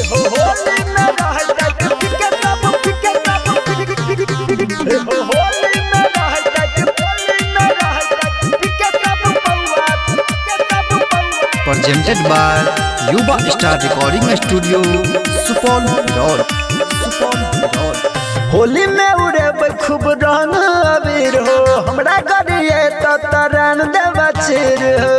होली में रह जाइत के सब के सब होली में रह जाइत होली में रह जाइत के सब पौआ के सब पौआ। Presented by Yuva Star Recording Studio, Supaul Road. Supaul Road. Holi में उड़े खूब रंग अबीर हो, हमरा गरिए तो तरन देवा चिर हो।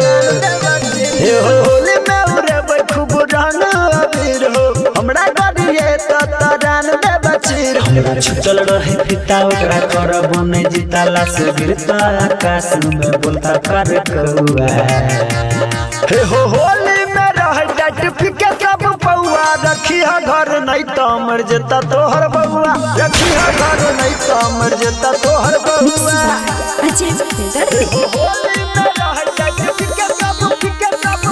हे हो, होली में उड़े खूब रंग अबीर हो, हमरा गरिए तो तरन देवा चिर हो। हमरा छुटल रहे फिता ओकरा कर बने जीताला से गिरता आकाश में बोलता कर कौआ। हे हो, होली में रह जाट फिके सब पौआ, रखी है घर नहीं तो मर जेता तोहर बउआ, रखी है घर नहीं तो मर जेता तोहर बउआ। अजय बेदर्दी। होली में रह जाट फिके सब फिके सब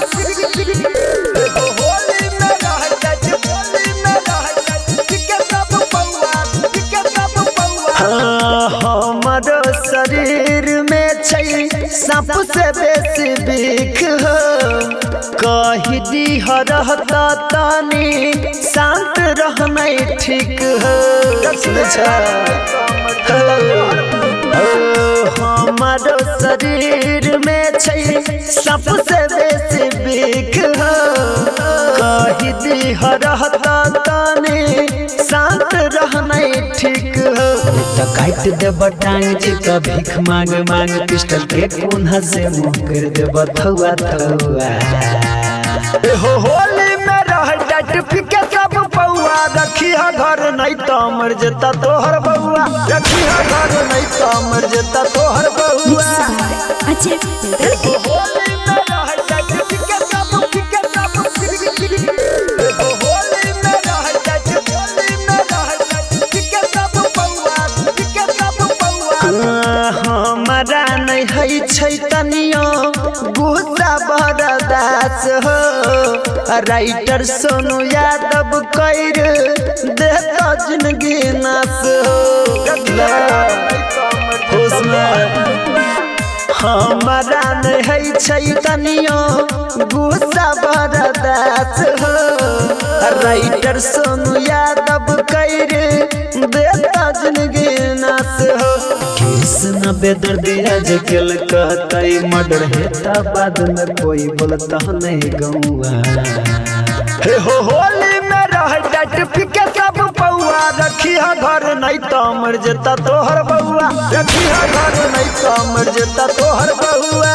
होली में रह जाट होली में रह जाट फिके सब पौआ फिके सब पौआ। हाँ, हमरो शरीर में छै सांप से बेसी बिख हो, कही दी रहता तानी शांत रहना ठीक हो। हमारो शरीर में छै सांप से बेसी बिख हो, कही दी रहता तानी शांत रहना ठीक हो। त काट देब टांग जी त भीख मांग मांग पिस्टल के कोन्हा से मुंह कर देब थौआ थौआ। हो होली में रह जाट फिके सब पौआ, रखी है घर नहीं तो मर जेता तोहर बउआ, रखी है घर नहीं तो मर जेता तोहर बउआ। अजय बेदर्दी। होली में रह जाट फिके सब फिके सब होली में रह जाट होली में रह जाट फिके सब पौआ फिके सब पौआ। हमारा नहीं है छै तनियो गुस्सा बरदास हो, राइटर सोनू यादव कैर देता जिंदगी नास हो। हमारा नहीं है छै तनियो गुस्सा बरदास हो, राइटर सोनू यादव कैर देता जिंदगी नास हो। कृष्ण बेदर्दी आज केल कहतई मर्डर हेता बाद में कोई बोलता नहीं गौआ। हे हो होली में रह जाट फिके सब पौआ, रखी है घर नहीं तो मर जेता तोहर बउआ, रखी है घर नहीं तो मर जेता तोहर बउआ।